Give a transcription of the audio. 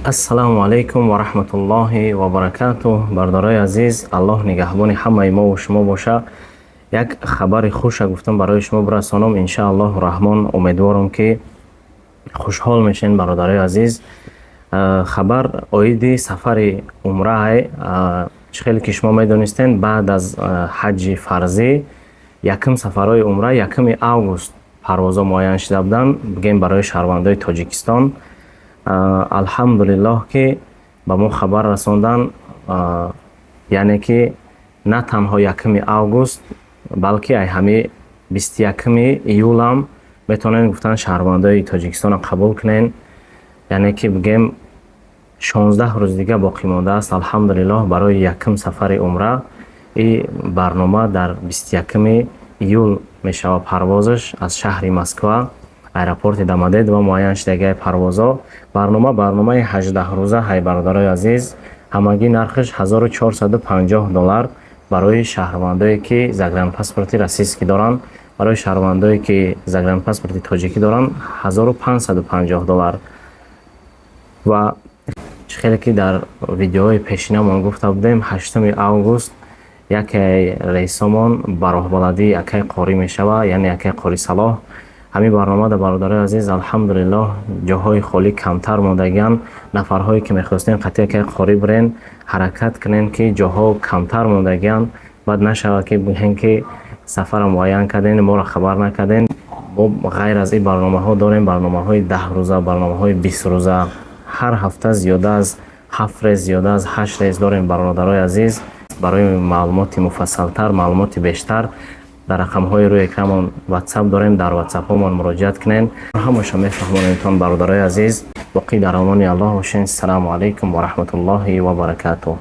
Ассалому алайкум ва раҳматуллоҳи ва баракатуҳ. Бародарои азиз, Аллоҳ нигаҳбони ҳамаи мову шумо боша. Як хабари хуша гуфтам барои шумо бирасонам. Иншааллоҳу раҳмон, умедворам, ки хушҳол мешен, бародарои азиз. Хабар оиди сафари умраҳай. Чӣ хеле ки шумо медонистен, баъд аз ҳаҷҷи фарзӣ якум сафарҳои умра 1-уми август парвозҳо муайян шуда буданд, бигем, барои шаҳрвандои Тоҷикистон. Алҳамдулиллоҳ, ки ба мо хабар расонданд, яъне ки на танҳо 1-уми август, балки ай ҳами 21-уми июлам метавонем, гуфтан, шаҳрвандои Тоҷикистонро қабул кунен. Яъне ки, бигем, 16 рӯз дига боқӣ мондааст, алҳамдулиллоҳ, барои якум сафари умра. И барнома дар 21-уми июл мешавад, парвозаш аз шаҳри Москва, аэропорти Домодедово муайян шудагиай парвозҳо. Барнома барномаи 18-рӯза ҳай, бародарои азиз. Ҳамагӣ нархаш 1450 доллар барои шаҳрвандое, ки загранпаспорти российский доранд. Барои шаҳрвандое, ки загранпаспорти тоҷикӣ доранд, 1550 доллар. Ва чӣ хеле ки дар видеоҳои пешинамон гуфта будем, 8-уми август яке рейсомон ба роҳбаладии акай Қорӣ мешавад, яъне акай Қори Салоҳ. Ҳамин барномада, бародарои азиз, алҳамдулиллоҳ, ҷоҳои холӣ камтар мондагианд. Нафарҳое, ки мехостем қатъи акай Қорӣ бирен, ҳаракат кунем, ки ҷоҳо камтар мондагианд. Баъд нашавад, ки бигӯем, ки сафара муайян кардем, моро хабар накардем. Мо ғайр аз ин барномаҳо дорем барномаҳои 10-рӯза, барномаҳои 20-рӯза. Ҳар ҳафта зиёда аз ҳафт рейс, зиёда аз ҳашт рейс дорем, бародарои азиз. Барои маълумоти муфассалтар, маълумоти бештар дар рақамҳои рӯи экранмон Ватсап дорем, дар ватсапҳомон муроҷиат кунед, ҳамаша мефаҳмонемтон. Бародарои азиз, боқӣ дар амони Аллоҳ бошед. Ассалому алайкум ва раҳматуллоҳи ва баракатуҳ.